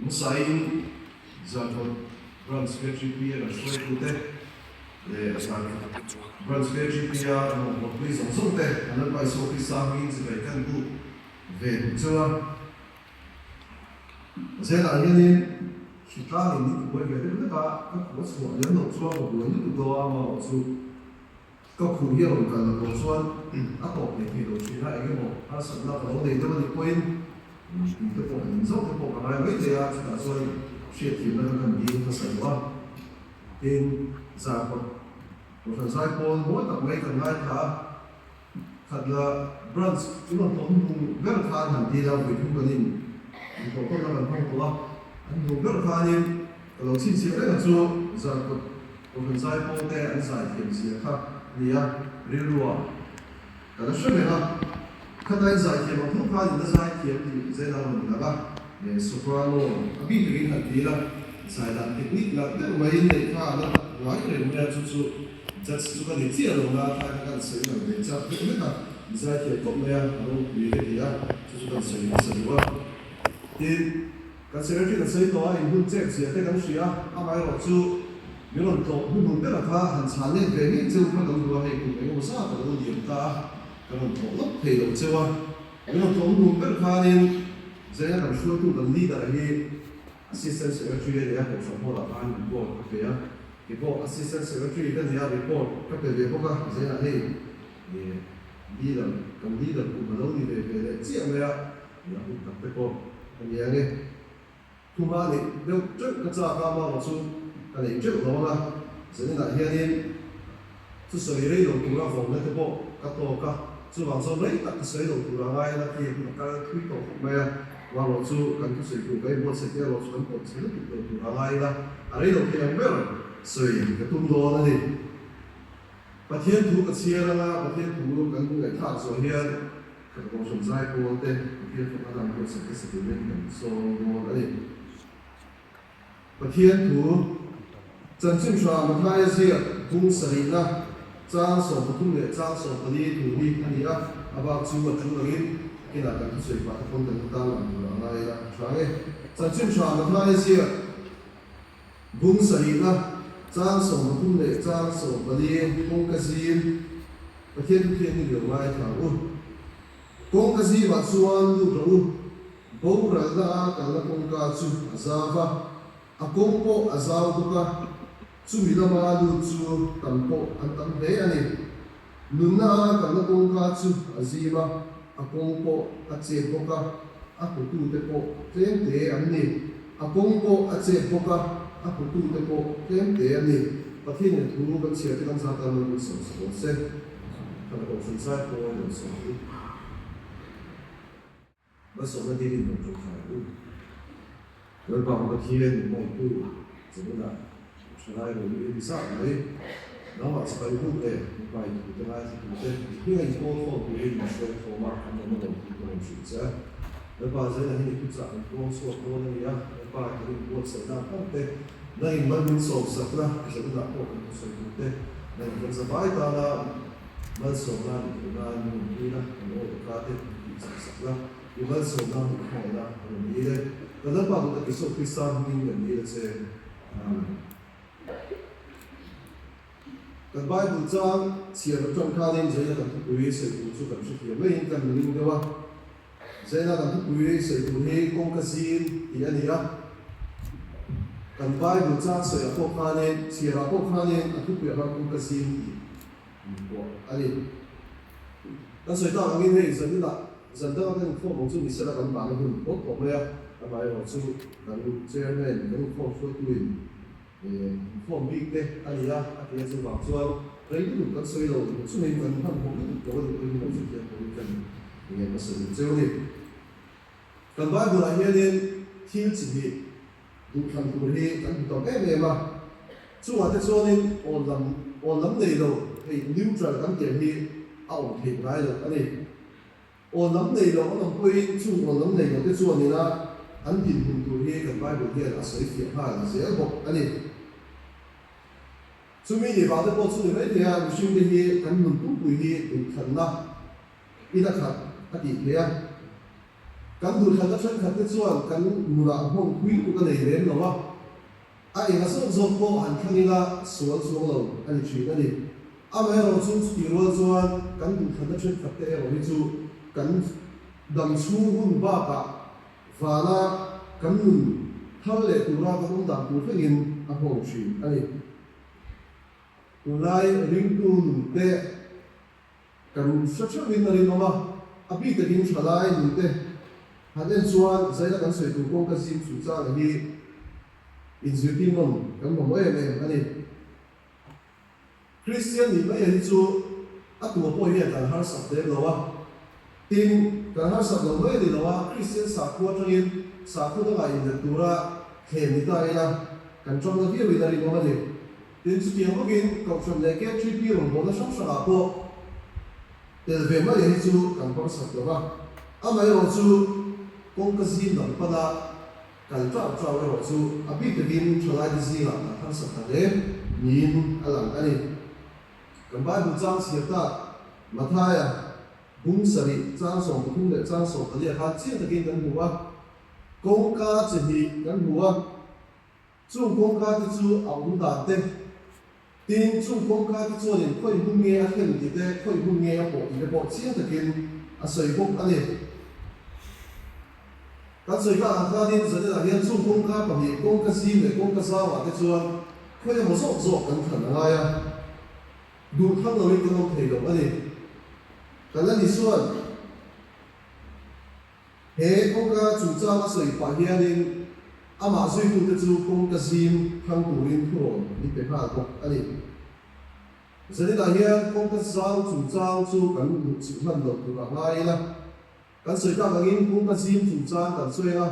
Hmasain Zarkawt Branch KGP a kan hruaitute leh Zarkawt Branch KGP a kan rawngbawlpui zawng zawng te an Lalpa Isua Krista hmingin chibai kan buk ve duh cheu a. Zelah hianin hritlangin min tibuai ve deuh hlek a, ka khuh a chhuah lem loh chuan ka buai lutuk lo a, amaherawh chu ka khuh hi a rawn kal loh chuan a tawp thei thei lo thin a, eng emaw harsatna ka lo nei deuh a nih pawhin tui te pawh han inzauh te pawh ka ngai mai thei a, chutah chuan hriatthiamna kha kan dil hmasa duh a, tin Zarkawt Kohhran Zaipawl mawi tak mai kan ngaithla a. Khatla Branch i rawn tawh hnuhnung ber khan han ti la, vawi thum kan in intawh tawnna kan hmang tawh a, a hnuhnung ber khanin ka lo chhinchhiah reng a chu Zarkawt Kohhran Zaipawl te an zai thiam zia kha a ni a, rilrua ka la hre reng a, khata in zai thiam ang tho khan in la zai thiam tih Zaina rawn ni lang a, soprano a bik takin han ti la, zai dan technique nalh deuh maiin neih kha a la ngai reng mai a, chu chu. Judge chu ka ni chiah lo na thlai kha kan sawi lang ve chak deuh hlek a, mi zai thiam khawp mai a, a ropui ka ti a, chu chu kan sawi hmasa duh a. Tin, kan secretary kan sawi tawh a, in hun chek zia te kan hria a, amaherawh chu mi rawn tlawh hnuhnung bera kha han chhan let ve ngei cheu kha kan duh a, hei kum engemaw zat a lo liam ta a, kan rawn tlawh lawk thei lo cheu a. Mi rawn tlawh hnuhnung ber khanin Zaina kan hruaitu kan leader hi Assistant Secretary a ni a, Kohhran Hall ah khan report ka pe a, kei pawh Assistant Secretary ka ni a, report ka pe ve bawk a, Zainah hei leader, kan leader kum a lo ni ve ve leh chiah mai a, a hun tak te pawh a ni ang e. Thuma neih deuh teuh ka chak a, amaherawh chu ka nei teuh lo ang a, Zaninah hianin thusawi rei lo tura vawmna te pawh ka tawk a, chuvang chuan rei tak ka sawi lo tura ngai a la khi hun a kal thui tawh khawp mai a, amaherawh chu kan thusawi tur ka inbuatsaih te erawh chu kan pawt chhe lutuk lo tura ngai ila a rei lo thei ang ber sawi ka tum dawn a ni. Pathian thu ka chhiar anga Pathian thu kan ngaihthlak zawh hian ka Kohhran zaipawl te Pathian fapa dan buatsaih te sa turin kan sawm dawn a ni. Pathian thu chanchin hra Mathaia ziak bung sarihna chang 13 leh chang 14 thu hi a ni a, a bak chu a tul angin kinah kan thusawi pah te pawn kan la tan lang tur a ngai ila a tha nge. Chanchin hra Mathaia ziak bung sarihna chang 13 leh chang 14 kawngka zim Pathian thu thian hi lo ngaithla ang u. Kawngka zimah chuan lut rawh u. Boralna a kalna kawngka chu a zau va, a kawng pawh a zau bawk a, chumi lama lut chu tam pawh an tam hle a ni. Nunna a kalna kawngka chu a zim a, a kawng pawh a chet bawk a, a hmutute pawh tlemte an ni. A kawng pawh a chet bawk a, a hmutute pawh tlemte an ni. Pathianin thu kan chhiar te kan zat a, Lal Wilson sawi se, Kan Kohhran Zaipawl lo sawi. Malsawmna dilin rawn ṭawng thai u. Lalpa ka Pathian in hmangaihtu Zaninah ṭhalai rawn luh in zah mai. Nangmah chibai buk leh mipai thu te ngaithla tu te hminga in pawl khawm turin min hruai khawm a, kan rawn awm tih ka rawn hrilh che a. Lalpa Zaninah hian i thuchah kan puang chhuak dawn a ni a, Lalpa kan inbuatsaihna ang ang te, nang in mal min sawmsakna Zaninah pawh kan thusawi tu te, nang in kan zavai tana Malsawmna ni theih nan min rawn pui la, kan aw ka te min tih chak sak la, i malsawmna hmuh hmangaihna ka rawn dil e. Kan Lalpa duhtak Isua Krista hmingin kan dil a che. Amen. Kan Bible chang chhiar atang khanin Zaina kan thupui sawi tur chu kan hrethiam maiin kan ring deuh a. Zaina kan thupui sawi tur hi kawngka zim tih a ni a. Kan Bible chang sawiah pawh khanin, chhiarah pawh khanin a thupuiah khan kawngka zim tih Pawh a ni. Kan sawi tak angin hei zaninah zan danga kan inkhawm ang chu ni sela kan bahna hun phawt tawh mai a, amaherawh chu kan chairman kan inkhawm hruaituin inkhawm bik te a ni a, a ti a chuvang chuan rei lutuk kan sawi lo chungin kan hmanhmawh lutuk tawh a nih pawhin lo hrethiam turin kan ngen hmasa duh cheu a ni. Kan Bible ah hianin thil chi hnih duhthlan tur hi kan hmu tam em em a, chungah te chuanin awn lam awn lam nei lo hei neutral kan tih ang hi a awm theih ngai loh a ni. Awn lam nei lo an awm pawhin chung awn lam nei lo te chuanin a an dinhmun tur hi kan Bible hian a sawi fiah nghal zel bawk a ni. Chumi ni vang te pawh chu ni mai thei a, mihring te hi kan nun pumpui hi duhthlanna in a khat a tih theih a. Kan duhthlanna thenkhat te chuan kan nunah nghawng phui lutuk a nei lem lo a, a enga zawk zawk pawh han thlang ila sual chuang lo a ni thin a ni. Amaherawhchu chutih rual chuan kan duhthlanna thenkhat te erawh hi chu kan dam chhung hun bakah vana kan nun thar leh tura kan awm dan tur thlengin a nghawng thin a ni. Tunlai ringtu nun te Kan hre theuhin a rinawm a, a bik takin thalai nute han en chuan zaina kan sawi tur kawngka zim chungchanga hi inzirtir nawn kan mamawh em em a ni. Kristian nih mai hi chu a tua pawh hian kan harsat lem lo a, tin, kan harsat lo mai a ni lo a, Kristian sakhua atangin sakhaw dangah inlet tura thlem ni ta ila kan tangna viauin a rinawm a ni. Tin, chutiang bawkin Kohhran leh KTP rawngbawlna hrang hrangah pawh tel ve mai hi chu kan harsat lo va, amaherawhchu kawngka zim lam pana kal ṭauh ṭauh erawh chu a bik takin ṭhalaite zingah kan harsat ta hle niin a lang a ni. Kan Bible chang chhiar tak Mathaia bung sarih chang 13 leh chang 14 ah khan chiang takin kan hmu a, kawngka chi hnih kan hmu a. Chung kawngka te chu a awm dan te, tin, chung kawngka te chuanin khawi hmun nge a thlen tih te, khawi hmun nge a pawh tih te pawh chiang takin a sawi bawk a ni. Kan sawi tak ang khanin Zanenah hian chung kawngka pahnih, kawngka zim leh kawngka zauah te chuan khawi emaw zawk zawk kan thlan a ngai a, duh thlang loin kan awm thei lo a ni. Kan la ni chuan. He kawngka chungchang a sawi pah hianin amah zuitute chu kawngka zim thlang turin thurawn min pe nghal bawk a ni. Zaninah hian kawngka zau chungchang chu kan luhchilh hman lo tur a ngai ila. Kan sawi tak angin kawngka zim chungchang kan sawi ang a,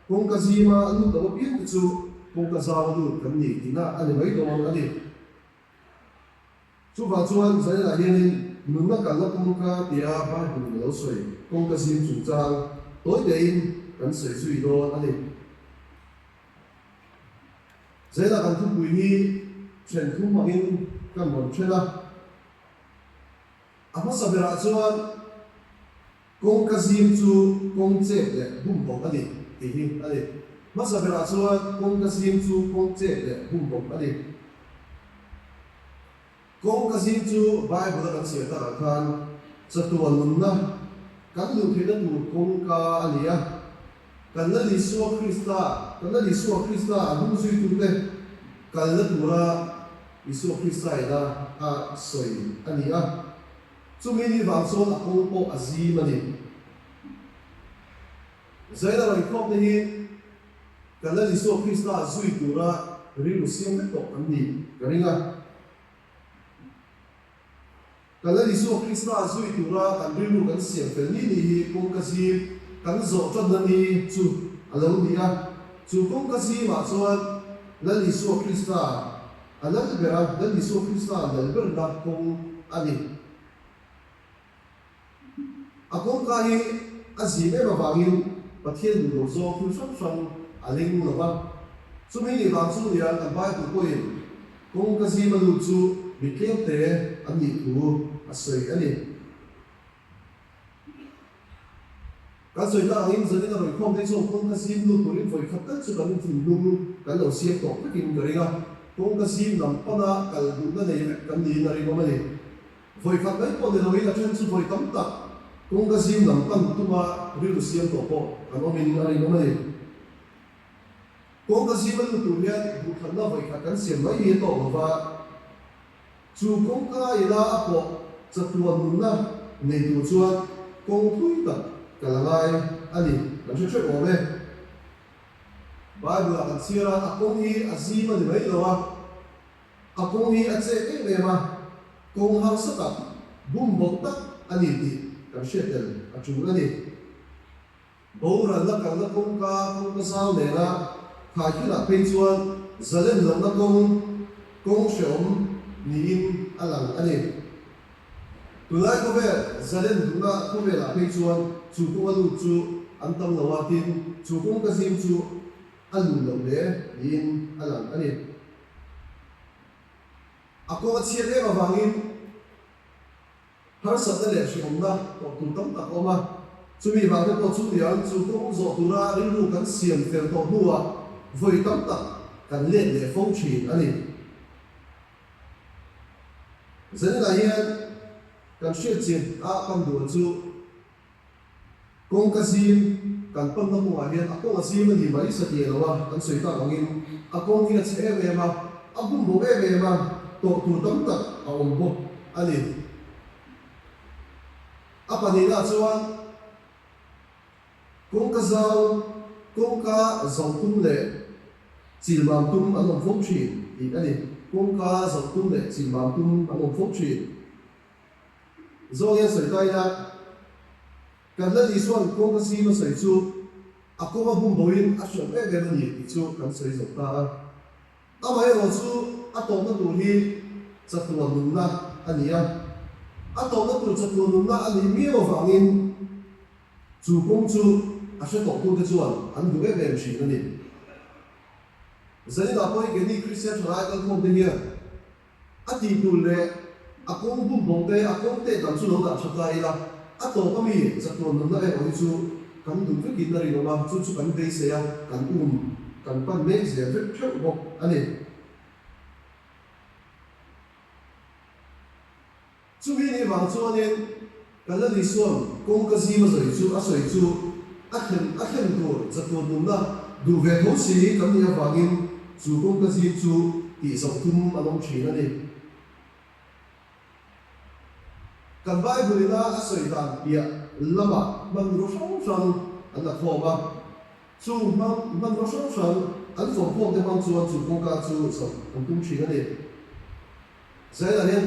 kawngka zima lut lo apiangte chu kawngka zau a lut kan ni tihna a ni mai dawn a ni. Chuvang chuan Zainah hianin nunna kalna kawngka tia Bible-in a lo sawi kawngka zim chungchang tawi tein kan sawi zui dawn a ni. Zainah kan thupui hi then thum angin kan rawn then a. A hmasa berah chuan kawngka zim chu kawng chep leh bum bawk a ni tih hi a ni. Hmasa berah chuan kawngka zim chu kawng chep leh bum bawk a ni. Kawngka zing chu Bible a kan chhiar takah khan chatuan nunna kan luh theihna tur kawngka a ni a. Kan Lal Isua Krista, kan Lal Isua Krista a hnung zuitute kalna tura Isua Krista ina a sawi a ni a. Chumi ni vang chuan a kawng pawh a zim a ni. Zaina rawn khawmte hi Kan Lal Isua Krista zui tura rilru siam vek tawh kan nih ka ring a. Kan Lal Isua Krista zui tura kan rilru kan siam fel ni ni hi kawngka zim kan zawh tanna ni chu a lo ni a. Chu kawngka zimah chuan Lal Isua Krista a lal ber a, Lal Isua Krista lal berna kawng a ni. A kawngka hi a zim em avangin Pathian duh loh zawng thil hrang hrang a leng lo va. Chumi nih vang chu niang kan Bible pawhin kawngka zima lut chu mi tlemte an nih thu a sawi a ni. Kan sawi tak angin zanin a rawn khawm te chuan kawngka zim lut turin vawi khat tal chu kan thinlung kan lo siam tawh vekin ka ring a, kawngka zim lam pana kal duhna nei vek kan niin a rinawm a ni. Vawi khat mai pawh ni loin a then chu vawi tam tak kawngka zim lam pan tuma rilru siam tawh pawh kan awmin a rinawm a ni. Kawngka zim a lut tur hian duhthlanna vawi khat kan siam mai hi a tawk lo va, chu kawngka ila a pawh chatuan nunna nei tur chuan kawng thui tak kal a ngai a ni kan hre hrep awm e. Bible-ah kan chhiar a, a kawng hi a zim a ni mai lo a. A kawng hi a chek em em a, kawng harsa tak, bum bawk tak a ni tih kan hriat tel a tul a ni. Boralna kalna kawngka kawngka zau nena khaikhinah phei chuan zalen lohna kawng, kawng hrehawm niin a lang a ni. Tunlai khawvel zalen duhna khawvelah phei chuan chu kawnga lut chu an tam lo a, tin, chu kawngka zim chu a lun lo hle niin a lang a ni. A kawng a chhiat em avangin harsatna leh hrehawmna tawh tur tam tak a awm a. Chumi vang te pawh chu niang chu kawng zawh tura rilru kan siam fel tawh hnuah vawi tam tak kan let leh fo thin a ni. Zaninah hian kan hriat chin a kan duan chu kawngka zim kan panna kawngah hian a kawng a zim a ni mai satliah lo a, kan sawi tak angin a kawng hi a chhe em em a, a bum bo em em a, tawrh tur tam tak a awm bawk a ni. A pahnihna chuan kawngka zau, kawngka zauh tum leh chilmam tum an awm fo thin tih a ni. Kawngka zauh tum leh chilmam tum an awm fo thin. Zawng hian sawi ta ila, kan Lal Isua'n kawngka zim a sawi chu a kawnga bum boin a hriam em em a ni tih chu kan sawi zo ta a. Amaherawh chu a tawpna tur hi chatuan nunna a ni a, a tawpna tur chatuan nunna a nih miau avangin chu kawng chu a hre tawhtute chuan an duh em em thin a ni. Zaninah pawh hi keini Kristian thalai kalkhawmte hian A tih tur leh a kawng bum bo te, a kawng tet lam chu lo dah tha ta ila, a tawp a mi chatuan nunna erawh hi chu kan duh vekin a rinawm a, chu chu kan beisei a, kan um, kan pan mek zel vek theuh bawk a ni. Chumi ni vang chuanin kan la Isua'n kawngka zim a zawi chu a sawi chu a thlen a thlen tur chatuan nunna duh ve tho si kan nih avangin chu kawngka zim chu tih zoh tum an awm thin a ni. Kan Bible ina a sawi dan piah lamah hmanraw hrang hrang an la khawm a, chu hmang hmanraw hrang hrang an fawmkhawmte hmang chuan chu kawngka chu zoh an tum thin a ni. Zailah hian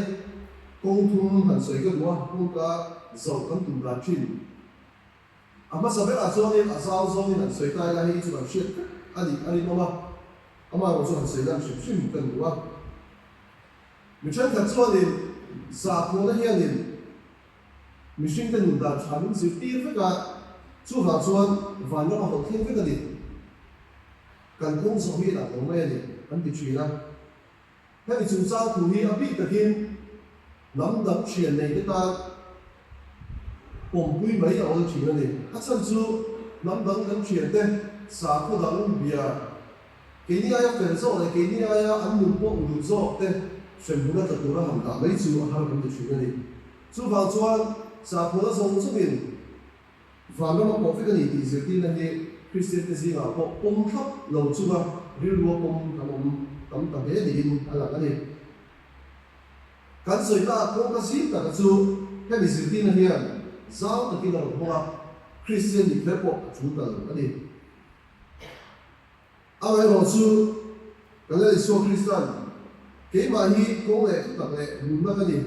kawng thum han sawi ka duh a, kawngka zauh kan tum dan thin. A hmasa berah chuanin a zau zawngin han sawi ta ila hei chu kan hriat vek a nih a rinawm a, amaherawh chu han sawi lan hrim hrim ka duh a. Mi thenkhat chuanin zahphuahna hianin mihringte nun dan tha min zirtir vek a, chuvang chuan vanram a hawlh thleng vek a ni. Kan kawng zawh hi a dang lo mai a ni, an ti thin a. Hemi chungchang thu hi a bik takin hnam dang thian nei te tan pawmpui mai a awl thin a ni. A chhan chu hnam dang kan thian te sakhaw dang bia keini aia fel zawk leh keini aia an nun pawh uluk zawk te hremhmun a tla tura han dah mai chu a har kan ti thin a ni. Chuvang chuan sakhuana zawng zawngin Vanram a pawh vek a ni tih zirtirna hi Kristiante zingah pawh pawm thlap lo chunga rilrua pawm kan awm tam ta hle niin a lang a ni. Kan sawi ta kawngka zing taka chu hemi zirtirna hian zau takin a rawn hawng a, Kristian nih kher pawh a tul ta lo a ni. Amaherawh chu, kan Lal Isua Krista'n, Keimah hi kawng leh thutak leh nunna ka ni,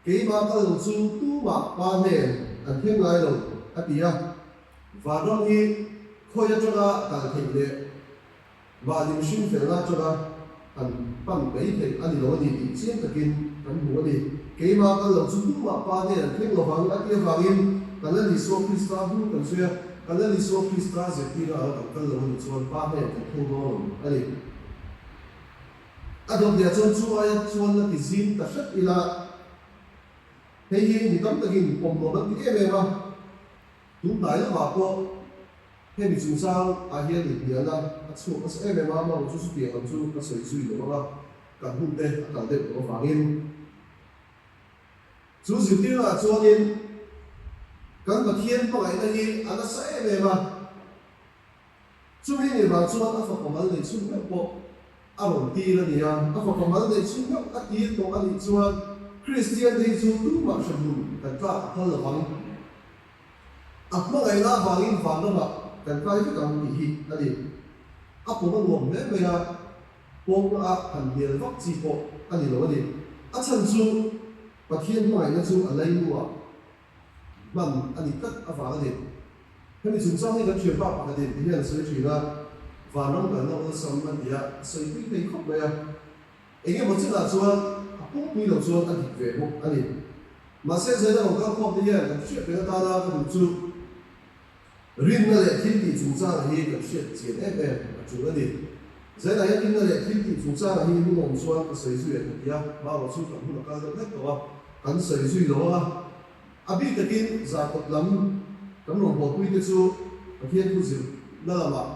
keimah kal lo chu tumah Pa hnen an thleng ngai lo, a ti a. Vanram hi khawi atanga kal theih leh mahni mihring felna atanga han pan mai theih a ni lo a ni tih chiang takin kan hmu a ni. Keimah kal lo chu tumah Pa hnen an thleng lovang, a tih avangin kan Lal Isua Krista hnu kan sawi a. Kan Lal Isua Krista zirtirna anga kan kal lo a nih chuan Pa hnen kan thleng dawn lo a ni. A dawtliah chuan chu aia chuan la ti zim ta hret ila, hei hi mi tam takin pawm nuam an ti em em a, tun hnai lamah pawh hemi chungchang ah hian inhnialna a chhuak nasa em em a, amaherawhchu chu chutiang lam chu ka sawi zui lo ang a, kan hun te a kal deuh tawh avangin. Chu zirtirnaah chuanin kan Pathian hmangaihna hi a nasa em em a, chumi nih vang chuan a fapa mal neih chhun meuh pawh a rawn tir a ni a, a fapa mal neih chhun meuh a tir tawh a nih chuan Kristiante hi chu tumah hremhmun kan tlak a phal lovang. A hmangaihna avangin vanramah kan kai vek ang tih hi a ni. A pawm a nuam hle mai a. Pawng a han hnial vak chi pawh a ni lo a ni. A chhan chu Pathian hmangaihna chu a leinuah hman a ni tlat avang a ni. Hemi chungchang hi kan thianpa pakhatin ti hian a sawi thin a, vanram kalna awlsam a ti a, a sawi pui thei khawp mai a. Eng emaw chinah chuan a pawmpui lo chuan a dik ve bawk a ni. Mahse zaina rawn kal khawm te hian kan hriat reng atana ka duh chu, Rinna leh thiltih chungchangah hi kan hriat chian em em a tul a ni. Zainah hian rinna leh thiltih chungchangah hi hun awm chuan ka sawi zui ang ka ti a, marawh chu kan hun a kal deuh hlek tawh a, kan sawi zui lo ang a. A bik takin zarkawt lam Kan rawngbawlpui te chu Pathian thu zirna lamah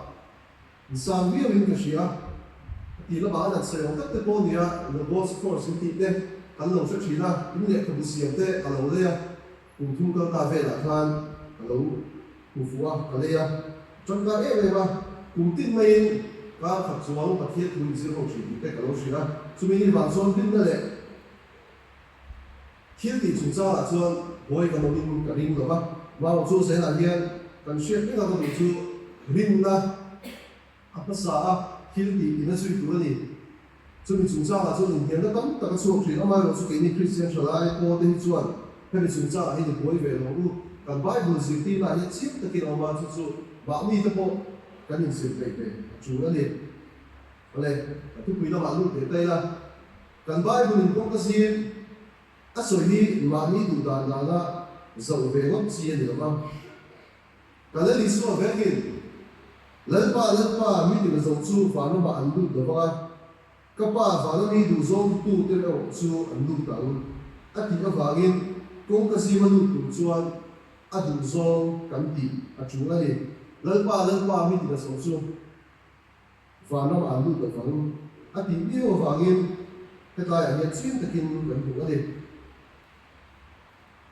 in sang viauin ka hria. A tih lamah an han sawi ang tak te pawh nia, Logos Course in tih te kan lo hre thin a, in lehkhabu siam te ka lo lei a, kum thum kal ta velah khan ka lo hmu fuh a, ka lei a, tangkai em em a, kum tin maiin kar khat chuang Pathian thu in zir ho thin tih te ka lo hrilh a, chumi ni vang chuan rinna leh Thil tih chungchangah chuan buai kan awmin ka ring lo va, Mau chu zelah hian kan hriat reng a ka duh chu rinna a hmasa a thil tih in a zui tur a ni. Chumi chungchangah chuan inhnialna tam tak a chhuak thin, amaherawh chu keini Kristian thalai pawlte hi chuan hemi chungchangah hian i buai ve lo ang u. Kan Bible zirtirnaah hian chiang takin a awm a, chu chu mahni te pawh kan inzir peih ve a tul a ni. Awle, ka thupui lamah lut leh ta ila. Kan Bible in kawngka zir a sawi hi mahni duh dan dana zoh ve ngawt chi a ni lo va. Ka Lal Isua vekin, Lalpa, Lalpa, mi tina zo chu vanramah an lut lo vang a, ka Pa vana mi duh zawngtu te erawh chu an lut ang, a tih avangin kawngka zima lut tur chuan a duh zawng kan tih a tul a ni. Lalpa, Lalpa, mi tina zo chu. Vanram ah lut lovang a tih miau avangin hetlaiah hian chiang takin kan hmu a ni.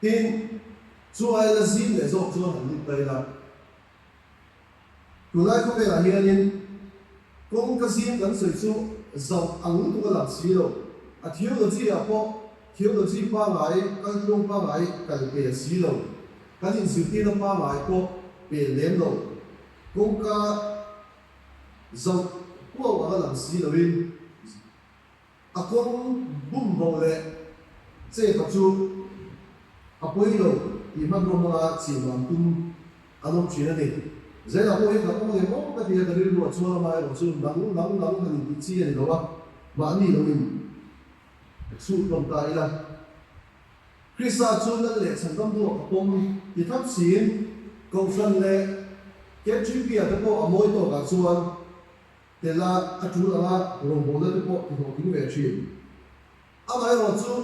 Tin, chu aia la zim leh zawk chuan han lut ta ila. Tunlai khawvelah hianin kawng ka zim kan sawi chu zauh ang lutuk a lang si lo. A theology ah pawh theology pangai, kaltluang pangai kal pel si lo. Kan inzirtirna pangai pawh pel lem lo. Kawngka Zoh kuau anga lang si loin a kawng bum bo leh chepa chu a pawi lo tih hmanraw hmanga chimam tum an awm thin a ni. Zelah pawh hian kan awm ngei maw ka ti a, ka rilru a chuan amaherawh chu nang nang nang han intih chi a ni lo a, mahni lo in chhut hlawm ta ila. Krista chu Lal leh Chhandamtu-a ka pawm ti thlap siin Kohhran leh KGP-a te pawh a mawi tawkah chuan tela a tul anga rawngbawlna te pawh ti hlawhtling ve thin. Amaherawh chu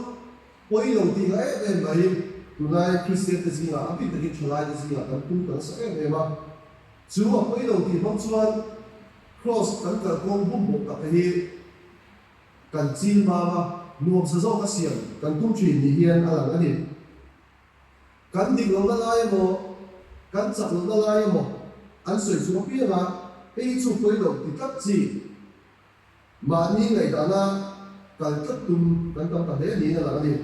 pawi lo tih nga em em mai tunlai Kristian te zingah a bik takin thalai te zingah kan pung ta nasa em em a. Chu a pawi lo tih hmang chuan Kraws kan kalkawng bum bawk tak te hi Kan chil mam a, nuamsa zawk a siam kan tum thin ni hian a lang a ni. Kan dik lohna lai emaw, kan chak lohna lai emaw an sawi chung apiang a, hei hi chu pawi loh ti tlat chi. Mahni ngaihdahna kal tlat tum kan tam ta hle niin a lang a ni.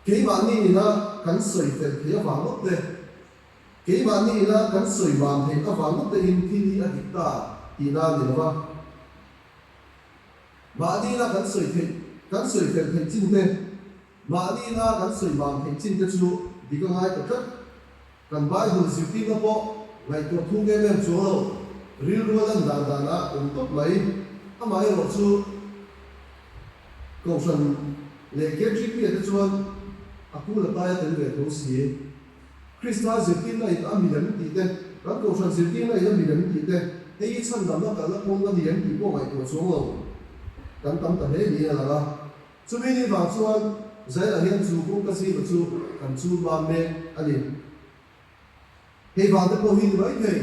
Keimahni ina kan sawi fel theih avang ngawt te, keimahni ina kan sawi mam theih avang ngawt te in thil hi a dik ta tihna a ni lo va. Mahni ina kan sawi theih, kan sawi fel theih chin te, mahni ina kan sawi mam theih chin te chu dik a ngai ta tlat. Kan Bible zirtirna pawh ngaihtuah thung em em chuang lo, rilru a lan dan danah awm tawp mai. Amaherawh chu Kohhran leh KGP-a te chuan a kul a tai a tel ve tho si. Krista zirtirna in a milem tih te, kan Kohhran zirtirna in a milem tih te, hei hi chhandamna kalna kawng a ni em tih pawh ngaihtuah chuang lo kan tam ta hle niin a lang a. Chumi ni vang chuan Zaila hian chu kawngka zima chu kan chul mam mek a ni. Hei vang te pawh hi ni mai thei,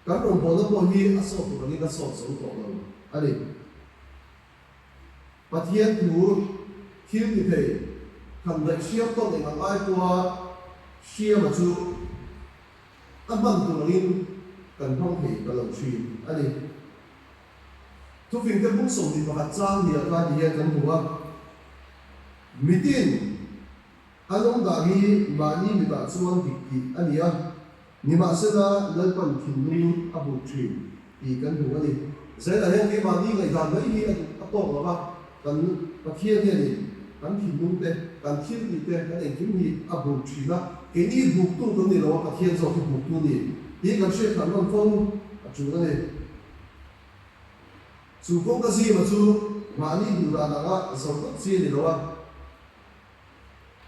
kan rawngbawlna pawh hi a sawt tur angin a sawt zo tawh lo a ni. Pathian thu thil ti thei khan daih hriam tawn eng ang ai pawha hriama chu a hman tur angin kan hmang thei ta lo thin a ni. Thufingte bung 21 chang hniah khan ti hian kan hmu a, Mitin an awm dan hi mahni mitah chuan dik tih a ni a, nimahsela Lalpan thinlung a buk thin tih kan hmu a ni. Zelah hian keimahni ngaihdan mai hi a duh a tawk lo va, kan Pathian hianin kan thinlung te, kan thil tih te, kan engkim hi a buk thin a, keini buktu kan ni lo a, Pathian zawk hi buktu ni tih kan hriat thlan rawn fo a tul a ni. Chu kawngka zima chu mahni duh dan anga zo tawp chi a ni lo a.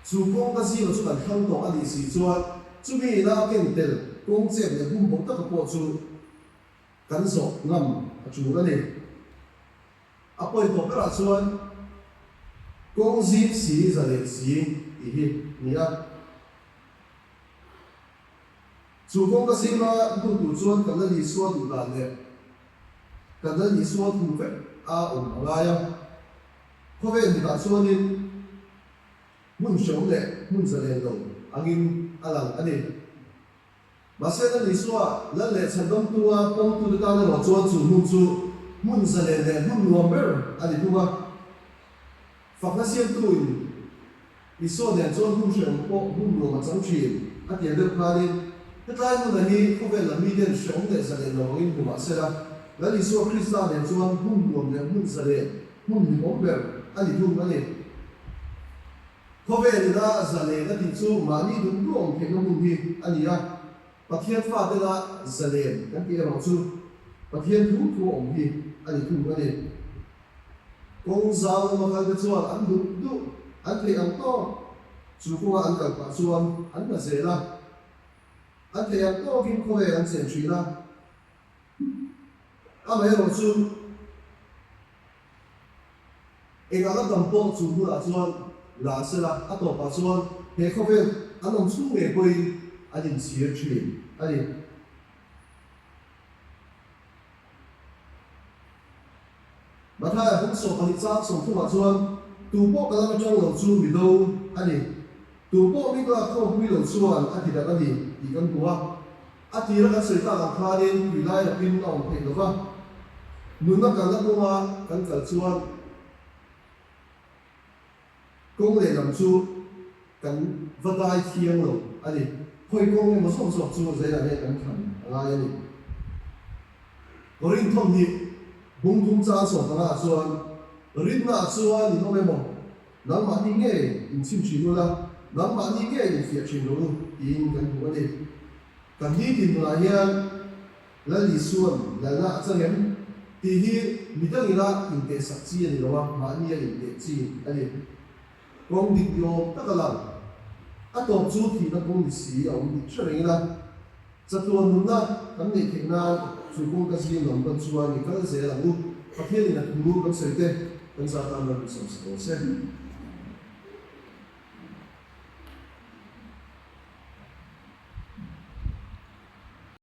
Chu kawngka zima chu kan thlang tawh a nih si chuan chumi ina a ken tel kawng chep leh hum bo taka pawh chu kan zawh ngam a tul a ni. A pawi tawh berah chuan kawng zim si zalen si tih hi ni a. Chu kawngka zima lut tur chuan kan Lal Isua duh dan leh kan Lal Isua thu vek a awm a ngai a. Khawvel mitah chuanin hmun hreawm leh hmun zalen lo angin a lang a ni. Mahse Lal Isua Lal leh Chhandamtua pawmtute tan erawh chuan chu hmun chu hmun zalen leh hmun nuam ber a ni thung a. Fakna siamtuin Isua nen chuan hmun hrehawm pawh hmun nuam a chang thin a ti ang deuh khanin hetlai hmuna hi khawvel lam miten hrehawm leh zalen lo angin hmu mah sela Lal Isua Krista nen chuan hmun nuam leh hmun zalen, hmun hlimawm ber a ni thung a ni. Khawvel ina zalen a tih chu mahni duh duh awm theihna hmun hi a ni a, Pathian fatena zalen kan tih erawh chu Pathian thu thu awm hi a ni thung a ni. Kawng zau lama kalte chuan an duh duh an theih ang tawk chu kawnga an kal pah chuan an la zel a, an theih ang tawkin khawvel an chen thin a, amaherawh chu Engah la dam pawh chu hmunah chuan la sela, a tawpah chuan he khawvel an awm chhung ngei pawhin an inchhir thin a ni. Mathaia bung 12 chang 30 ah chuan, Tu pawh ka lam atang lo chu mi do a ni, tu pawh mi lak khawmpui lo chuan a ti darh a ni tih kan hmu a. A tira kan sawi tak ang khanin tui lai rapin a awm theih lo va, nunna kalna kawnga kan kal chuan kawng lehlam chu kan va dai thiang lo a ni. Khawi kawng emaw zawk zawk chu zeilah nge kan thlan a ngai a ni. Korinth thawmhnih bung thum chang 15 ah chuan, Rinnaah chuan in awm emaw, nangmahni nge inchhim thin ula, nangmahni nge infiah thin rawh u, tiin kan hmu a ni. Kan nitin nunah hian Lal Isua'n lalna a chang em? tih hi mi dangina intehsak chi a ni lo a, mahnia inteh chi a ni. Kawng dik ni awm tak a lang. A tawp chu thihna kawng ni si a awm tih hre reng ila, chatuan nunna kan neih theih nan chu kawngka zing lam pan chuan i kal zel ang u. Pathianin a thu kan sawi te kan zah tan ram in sawmsak rawh se.